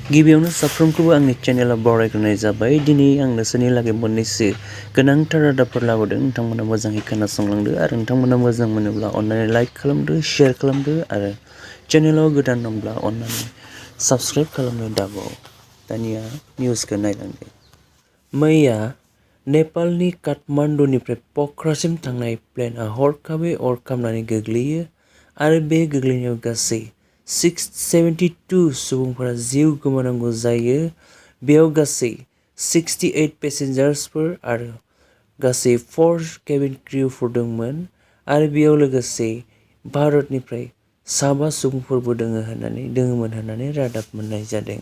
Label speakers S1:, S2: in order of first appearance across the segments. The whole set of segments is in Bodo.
S1: गिबियावनो साफ्रोमखौबो आंनि चेनेलाव बरायग्रोनाय जाबाय। दिनै आं नोंसोरनि लागै मोननैसो गोनांथार रादाबफोर लाबोदों। नोंथांमोना मोजाङै खोनासंलांदो आरो नोंथांमोना मोजां मोनोब्ला अन्नानै लाइक खालामदो, शेयार खालामदो आरो चेनेलाव गोदान दंब्ला अन्नानै साबस्क्राइब खालामनो दाबाव। दानिया निउसखौ नायलांदो। मैया नेपालनि काठमान्डुनिफ्राय प'खरासिम थांनाय प्लेनआ हरखाबै अर खामनानै गोग्लैयो आरो बे गोग्लैनायाव गासै 672 सुबुंफोरा जिउ गोमानांगौ जायो। बेयाव गासै 68 पेसेन्जार्सफोर आरो गासै 4 केबिन क्रिउफोर दंमोन आरो बेयाव लोगोसे भारतनिफ्राय 7 सुबुंफोरबो दङमोन होननानै रादाब मोननाय जादों।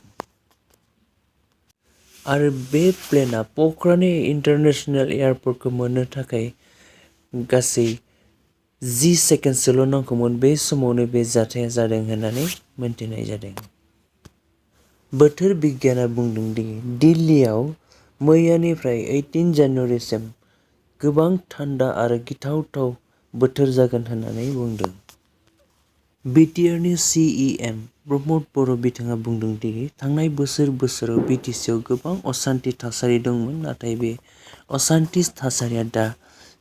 S1: आरो बे प्लेनआ प'खरानि इन्टारनेशनेल एयारपर्टखौ मोननो थाखाय गासै 10 सेकेन्डसोल' नांगौमोन। बे समावनो बे जाथाया जादों होननानै मोनथिनाय जादों। बोथोर बिगियाना बुंदों दि दिल्लीआव मैयानिफ्राय 18 जानुवारिसिम गोबां थान्दा आरो गिथावथाव बोथोर जागोन होननानै बुंदों। बिटिआरनि सिइएम प्रमद बर' बिथाङा बुंदों दि थांनाय बोसोराव बिटिसिआव गोबां असान्थि थासारि दंमोन, नाथाय बे असान्थि थासारिया दा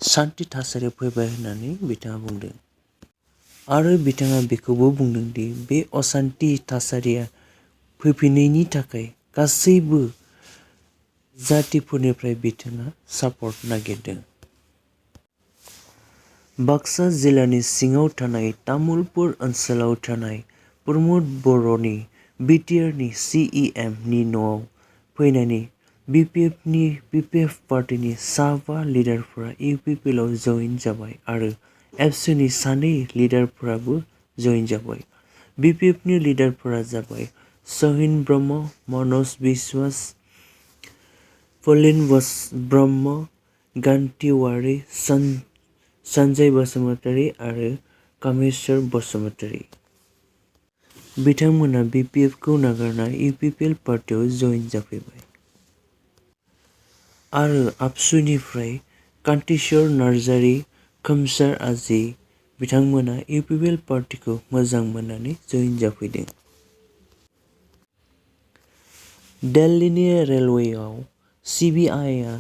S1: सान्थि थासारियाव फैबाय होननानै बिथाङा बुंदों। आरो बिथाङा बेखौबो बुंदों दि बे असान्थि थासारिया फैफिनैनि थाखाय गासैबो जातिफोरनिफ्राय बिथाङा सापर्ट नागिरदों। बाक्सा जिल्लानि सिङाव थानाय तामुलपुर ओनसोलाव थानाय प्रमद बर'नि बिटिआरनि सिइएम नि न'आव फैनानै बिपिएफ पार्टीनि 5 लिडारफोरा इउपिपिएलआव जइन जाबाय आरो एबसुनि 2 लिडारफोराबो जइन जाबाय। बिपिएफनि लिडारफोरा जाबाय सहिन ब्रह्म, मनज बिश्वास, फलिन ब्रह्म, गान्थि वारी, सन्जय बसुमतारी आरो कामेश्वर बसुमतारी। बिथांमोना बिपिएफखौ नागारना इउपिपिएल पार्टीआव जइन जाफैबाय। आरो आबसुनिफ्राय कान्तिस्वर नार्जारी, खोमसार आजि बिथांमोना इउपिपिएल पार्टीखौ मोजां मोननानै जइन जाफैदों। दिल्लीनि रेलवेआव सिबिआइआ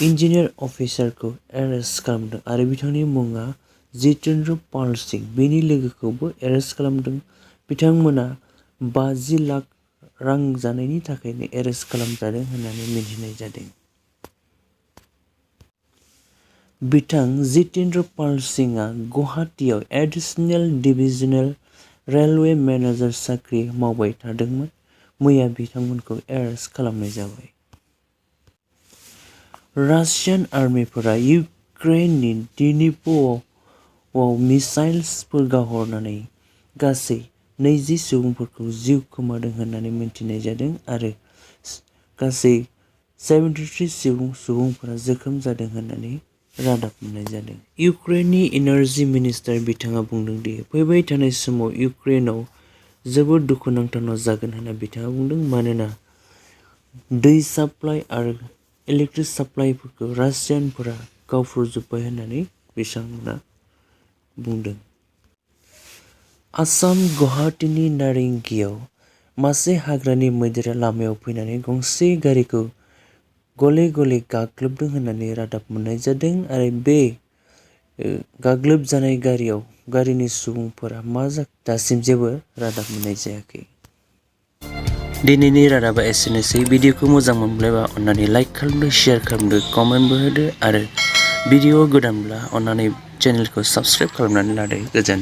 S1: इन्जिनियर अफिसारखौ एरेस्ट खालामदों आरो बिथांनि मुङा जितेन्द्र पाल सिंह। बिनि लोगोखौबो एरेस्ट खालामदों। बिथांमोना 50 लाख रां जानायनि थाखायनो एरेस्ट खालामजादों होननानै मिथिनाय जादों। बिथां जितेन्द्र पाल सिंहआ गुवाहाटीआव एडिशनेल डिभिजनेल रेलवे मेनेजार साख्रि मावबाय थादोंमोन। मैया बिथांमोनखौ एरेस्ट खालामनाय जाबाय। रासियान आर्मिफोरा इउक्रेननि दिनिप्र'आव मिसाइल्सफोर गावहरनानै गासै 20 सुबुंफोरखौ जिउ खोमादों होननानै मिथिनाय जादों आरो गासै 73 सुबुंफोरा जोखोम जादों होननानै रादाब मोननाय जादों। इउक्रेननि एनार्जि मिनिस्टार बिथाङा बुंदों दि फैबाय थानाय समाव इउक्रेनाव जोबोद दुखुनांथाव जागोन होनना बिथाङा बुंदों, मानोना दै साप्लाइ आरो इलेक्ट्रिक साप्लाइफोरखौ रासियानफोरा गावफ्रुजोब्बाय होननानै बिथांमोना बुंदों। आसाम गुवाहाटीनि नारेंगियाव मासे हाग्रानि मैदेरा लामायाव फैनानै गंसे गारिखौ गले गले गाग्लोबदों होननानै रादाब मोननाय जादों आरो बे गाग्लोबजानाय गारिनि सुबुंफोरा मा दासिम जेबो रादाब मोननाय जायाखै। दिनैनि रादाबा एसेनोसै। भिडिअखौ मोजां मोनब्ला अन्नानै लाइक खालामदो, शेयार खालामदो, कमेन्टबो होदो आरो भिडिअ गोदानब्ला अन्नानै चेनेलखौ साबस्क्राइब खालामनानै लादो। गोजोन्थों।